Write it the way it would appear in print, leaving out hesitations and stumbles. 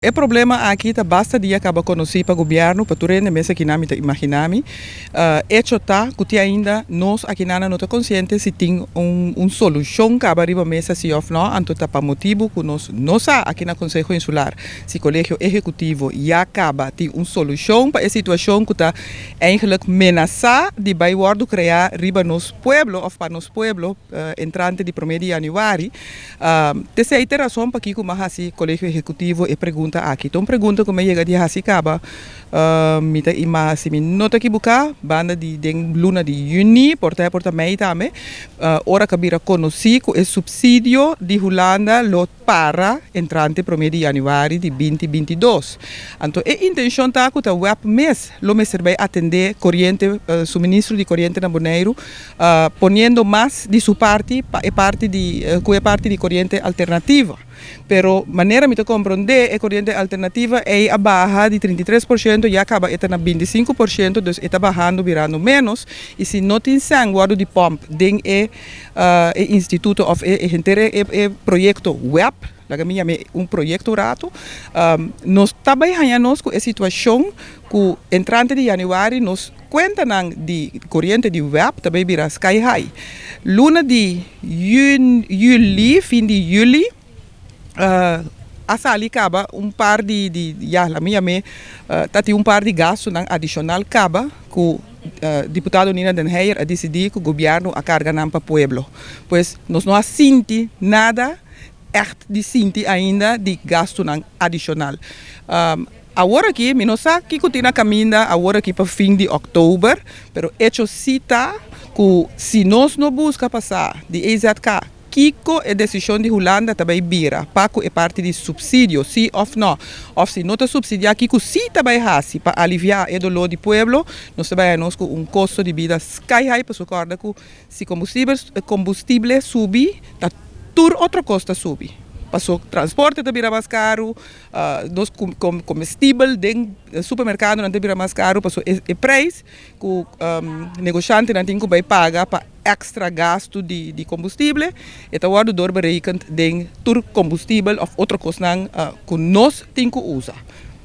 E problema aki ta basta dia kaba konosí pa gobièrnu, pa tur hende mes akinan mi ta imaginá mi. Echo ta ku te ainda nos akinana no ta konsiente si tin un solushon kaba riba mesa si òf nò, anto ta pa motibu ku nos no sa aki na Konseho Insular si Kolegio Ehekutivo ya kaba tin un solushon pa e situashon ku ta eigenlik menasá di bai wòrdu kreá riba nos pueblo òf pa nos pueblo entrante di promé di yanüari. T'esei ta e rason pakiko mi a hasi Kolegio Ehekutivo e pregunta aki. Ta un pregunta ku mi a yega di hasi kaba, mi ta ima si mi no ta kibuká, banda di den luna di yüni, por ta por ta mei tambe, ora ku a bira konosí ku e supsidio di Hulanda lo para entrante promé di yanüari di binti 22. Anto e intenshon ta ku ta web mes lo mester bai atendé koriente, suministro di koriente na Boneiru, poniendo mas di su parti pa e parti di ku e parti di koriente alternativa. Pero manera mi ta komprondé e koriente alternativa ei a baha di 33% ya kaba e ta na 25%, dus e ta bahando birando ménos i si no tin sèn wòrdu di pòmp den e e instituto òf e henter e proyekto web, laga mi yam'é un proyekto un ratu, nos ta bai haña nos ku e situashon ku entrante di yanüari nos kuentanan di koriente di web ta bai bira sky high. Luna di yüli, fin di yüli, a sali kaba un par di, di ya laga mi yam'é, ta tin un par di gastunan adishonal kaba ku diputado Nina den Heyer a disidí ku gobièrnu a karga nan pa pueblo. Pues nos no a sinti nada ègt di sinti ainda di gastunan adishonal. Awor aki mi no sa kiko tin na kaminda awor aki pa fin di òktober, pero echo si ta ku si nos no buska pa sa di EZK kiko e desishon di Hulanda ta bai bira pa ku e parti di supsidio, si òf nò, òf si no ta supsidiá kiko si ta bai hasi pa aliviá e doló di pueblo, nos ta bai haña nos ku un kosto di bida sky high pasobra kòrda ku si kombustible subi ta tur otro kos ta subi. Paso transporte ta bira mas karu, nos komestibel den supermerkadonan ta bira mas karu paso e preis ku negoshantenan tin ku bai paga pa extra gastu di kombustible e ta wòrdu doorberekend den tur kombustibel òf otro kosnan ku nos tin ku usa.